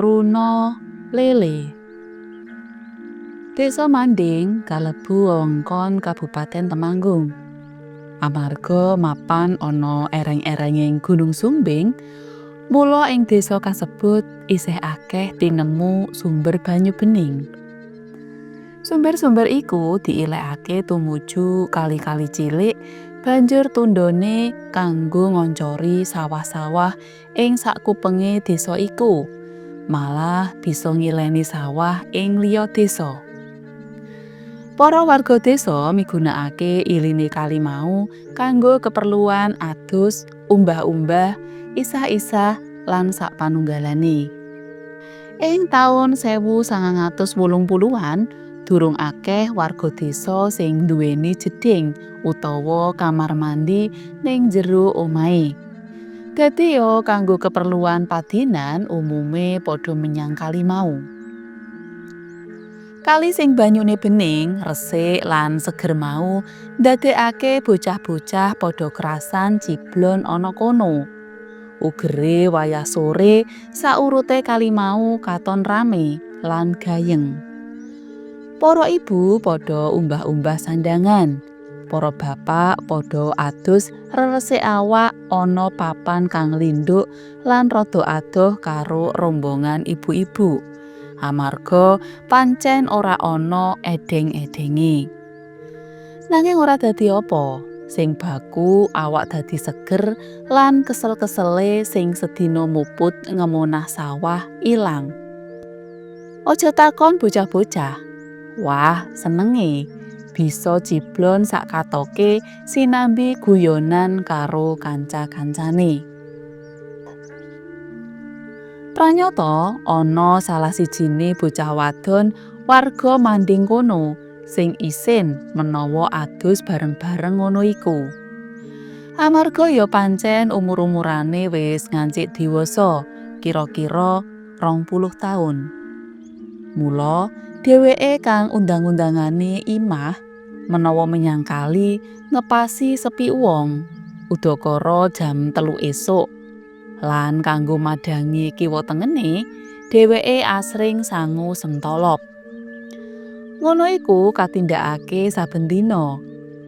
Truna lele. Desa Manding kalebu wewengkon Kabupaten Temanggung. Amarga mapan ana ereng-erenging Gunung Sumbing, mula ing desa kasebut isih akeh tinemu sumber banyu bening. Sumber-sumber iku diilekake tumuju kali-kali cilik banjur tundhone kanggo ngoncori sawah-sawah ing sakupenge desa iku. Malah bisa ngileni sawah ing liya desa. Para warga desa migunakake iline kali mau kanggo keperluan adus, umbah-umbah, isah-isah lan sapanunggalane. Ing taun 1980-an durung akeh warga desa sing nduweni jeding utawa kamar mandi ning jero omahe. Dadi ya kanggo keperluan padinan umume padha menyang kali mau. Kali sing banyune bening, resik lan seger mau ndadekake bocah-bocah padha krasan ciblon ana kono. Ugere wayah sore saurute kali mau katon rame lan gayeng. Para ibu padha umbah-umbah sandangan. Para bapak padha adus reresik awak ana papan kang lindhuk lan rada adoh karo rombongan ibu-ibu. Amarga pancen ora ana edheng-edhenge. Nanging ora dadi apa, sing baku awak dadi seger lan kesel-kesele sing sedina muput ngemunah sawah ilang. Aja takon bocah-bocah. Wah, senenge bisa ciblon sak katoke sinambi guyonan karo kanca-kancane. Pranyata ana salah sijine bocah wadon warga Manding kono sing isin menawa adus bareng-bareng ngono iku. Amarga ya pancen umur-umurane wis ngancik dewasa, kira-kira 20 taun. Mula dheweke kang undang-undangane Imah menawa menyang kali ngepasi sepi wong udakara jam 3 esuk. Lan kanggo madhangi kiwa tengene, dheweke asring sangu sentolop. Ngono iku katindakake saben dina.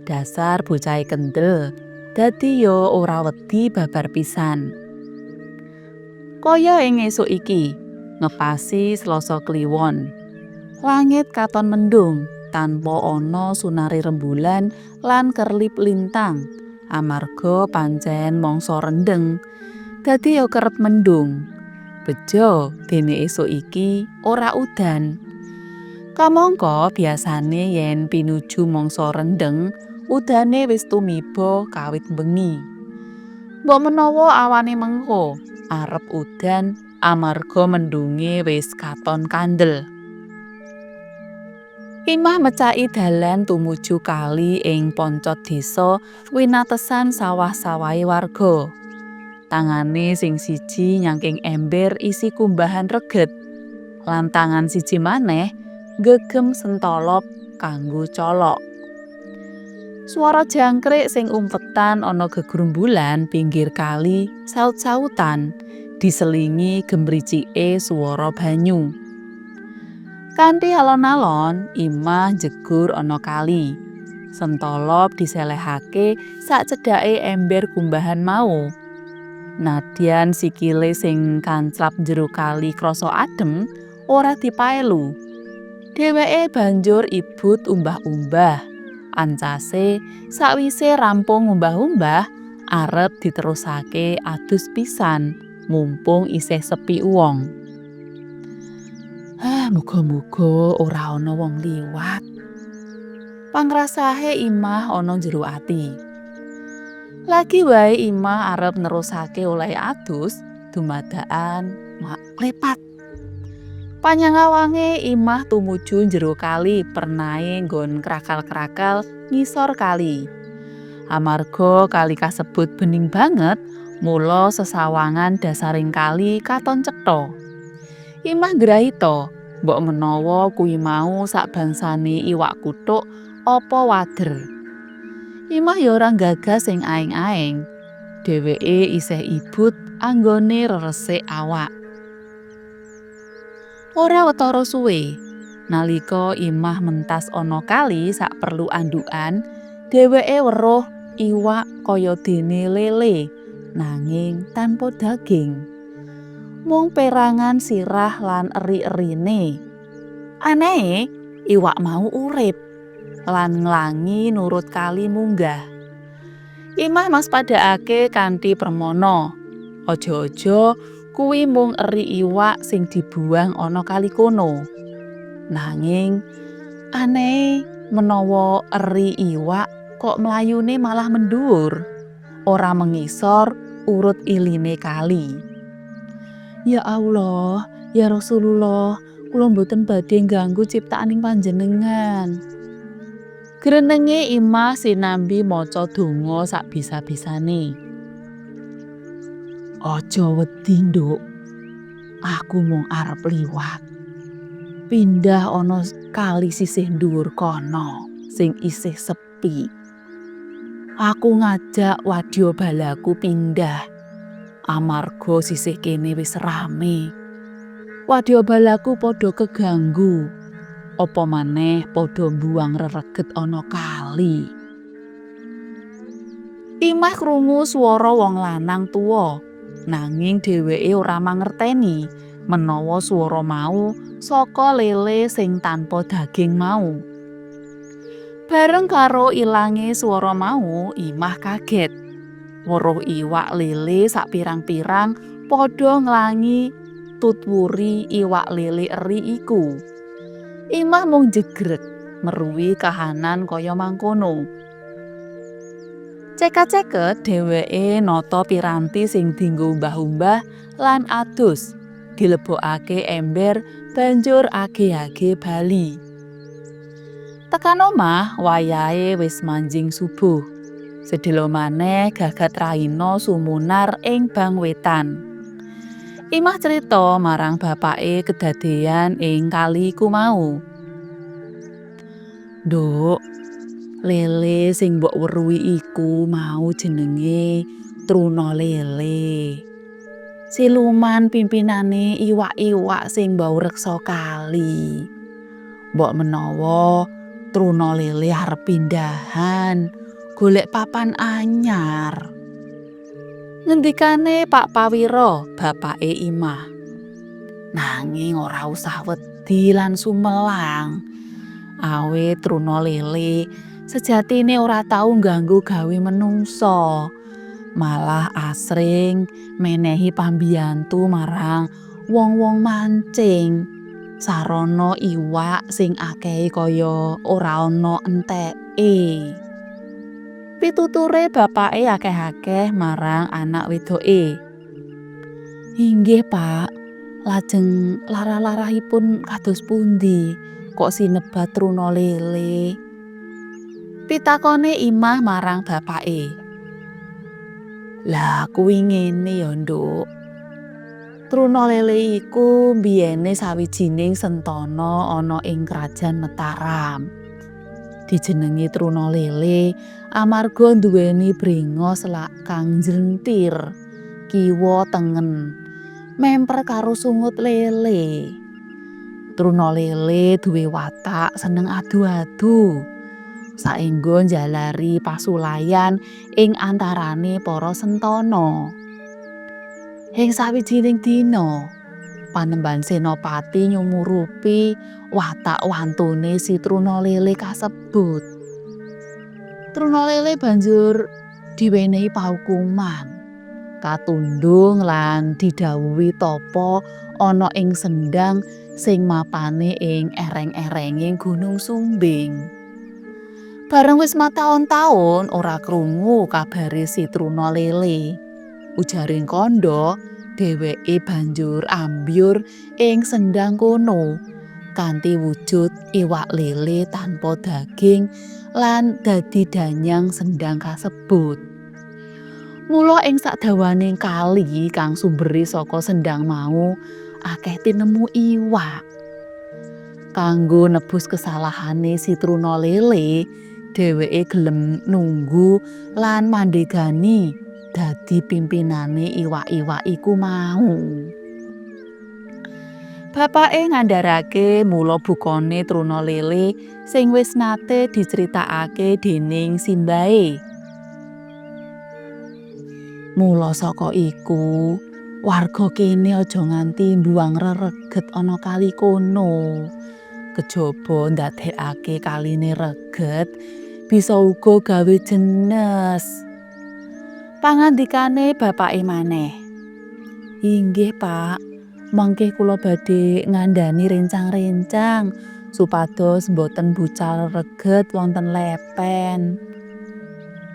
Dasar bocahe kendel, dadi ya ora wedi babar pisan. Kaya ing esuk iki, ngepasi Selasa Kliwon. Langit katon mendung tanpa ana sunare rembulan lan kerlip lintang. Amarga pancen mangsa rendheng, dadi ya kerep mendung. Bejo dene esuk iki ora udan. Kamangka biasane yen pinuju mangsa rendheng, udane wis tumiba kawit bengi. Mbok menawa awane mengko arep udan amarga mendunge wis katon kandel. Imah mecaki dalan tumuju kali ing poncot desa winatesan sawah-sawahe warga. Tangane sing siji nyangking ember isi kumbahan reget, lan tangan siji maneh nggegem sentolop kanggo colok. Swara jangkrik sing umpetan ana gegrumbulan pinggir kali saut-sautan diselingi gemricike swara banyu. Kanthi alon-alon Imah njegur ana kali. Sentolop diselehake sak cedhake ember kumbahan mau. Nadyan sikile sing kanclap jero kali krasa adem, ora dipaelu. Dheweke banjur ibut umbah-umbah. Ancase sakwise rampung umbah-umbah arep diterusake adus pisan mumpung isih sepi wong. Ah, muga-muga ora ana wong liwat. Pangrasahe Imah ana jero ati. Lagi wae Imah arep nerusake olehe adus, dumadakan mak klepat. Panyangawange Imah tumuju jero kali pernahe nggon krakal-krakal ngisor kali. Amarga kali kasebut bening banget, mula sesawangan dasaring kali katon cetha. Imah ngrahita, mbok menawa kuwi mau sak bangsane iwak kuthuk apa wader. Imah ya ora nggagas sing aeng-aeng. Dheweke isih ibut anggone reresik awak. Ora watara suwe, nalika Imah mentas ana kali sak perlu andukan, dheweke weruh iwak kaya dene lele, nanging tanpa daging. Mung perangan sirah lan eri-erine. Anehe, iwak mau urip lan nglangi nurut kali munggah. Imah maspadakake kanthi permana. Aja-aja kuwi mung eri iwak sing dibuang ana kali kono. Nanging anehe menawa eri iwak kok mlayune malah mendhuwur, ora mengisor urut iline kali. Ya Allah, ya Rasulullah, kula mboten badhe ngganggu ciptaaning panjenengan. Grenenge Imah sinambi maca donga sak bisa-bisane. Aja wedi, Nduk. Aku mung arep liwat. Pindah ana kali sisih dhuwur kono sing isih sepi. Aku ngajak wadyabalaku pindah amarga sisih kene wis rame. Wadyabalaku padha keganggu. Apa maneh padha mbuang rereget ana kali. Imah krungu swara wong lanang tuwa, nanging dheweke ora mangerteni menawa swara mau saka lele sing tanpa daging mau. Bareng karo ilange swara mau, Imah kaget. Weruh iwak lele sapirang-pirang padha nglangi tutwuri iwak lele eri iku. Imah mung jegreg meruhi kahanan kaya mangkono. Cekat-ceket dheweke nata piranti sing dinggo umbah-umbah lan adus, dilebokake ember banjur age-age bali. Tekan omah wayahe wis manjing subuh. Sedhela maneh gagat Raina sumunar ing bang wetan. Imah crita marang bapake kedadeyan ing kali iku mau. Nduk, lele sing mbok weruhi iku mau jenenge Truna Lele. Siluman pimpinane iwak-iwak sing mbaureksa kali. Mbok menawa Truna Lele arep pindahan, golek papan anyar. Ngendikane Pak Pawiro, bapake Imah. Nanging ora usah wedi lan sumelang. Awit Truna Lele sejatine ora tau ngganggu gawe menungsa. Malah asring menehi pambiyantu marang wong-wong mancing. Sarana iwak sing akehe kaya ora ana enteke. Pituture bapake akeh-akeh marang anak wedoke. Inggih, Pak. Lajeng larah-larahipun kados pundi kok sinebat Truna Lele? Pitakone Imah marang bapake. Lah kuwi ngene ya, Nduk. Truna Lele iku mbiyene sawijining sentana ana ing Krajan Mataram. Dijenengi Truna Lele amarga nduweni brengos kang njlenthir kiwa tengen, memper karo sungut lele. Truna Lele duwe watak seneng adu-adu. Saengga njalari pasulayan ing antarane para sentana. Ing sawijining dina, Panembahan Senopati nyumurupi watak wantune si Truna Lele kasebut. Truna Lele banjur diwenehi paukuman, katundhung lan didhawuhi tapa ana ing sendhang sing mapane ing ereng-erenge Gunung Sumbing. Bareng wis mataun-taun ora krungu kabare si Truna Lele. Ujaring kandha, dheweke banjur ambyur ing sendhang kono kanthi wujud iwak lele tanpa daging lan dadi danyang sendhang kasebut. Mula ing sadawaning kali kang sumbere saka sendhang mau akeh tinemu iwak. Kanggo nebus kesalahane si Truna Lele, dheweke gelem nunggu lan mandhegani dadi pimpinane iwak-iwak iku mau. Bapake ngandharake mula bukane truna lele sing wis nate diceritakake dening simbahe. Mula saka iku, warga kene aja nganti mbuang rereget ana kali kono. Kejaba ndadekake kaline reget, bisa uga gawe jenes. Pangandikane bapake maneh. Inggih, Pak. Mangke kula badhe ngandhani rencang-rencang supados boten bucal reget wonten lepen.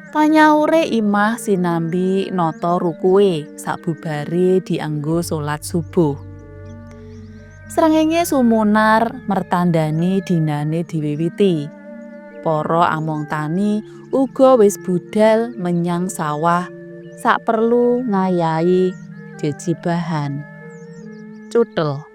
Panyaure Imah sinambi nata rukuhe sabubare dianggo salat subuh. Srengenge sumunar mertandani dinane diwiwiti. Para among tani uga wis budal menyang sawah saperlu ngayahi jejibahan. Cuthel.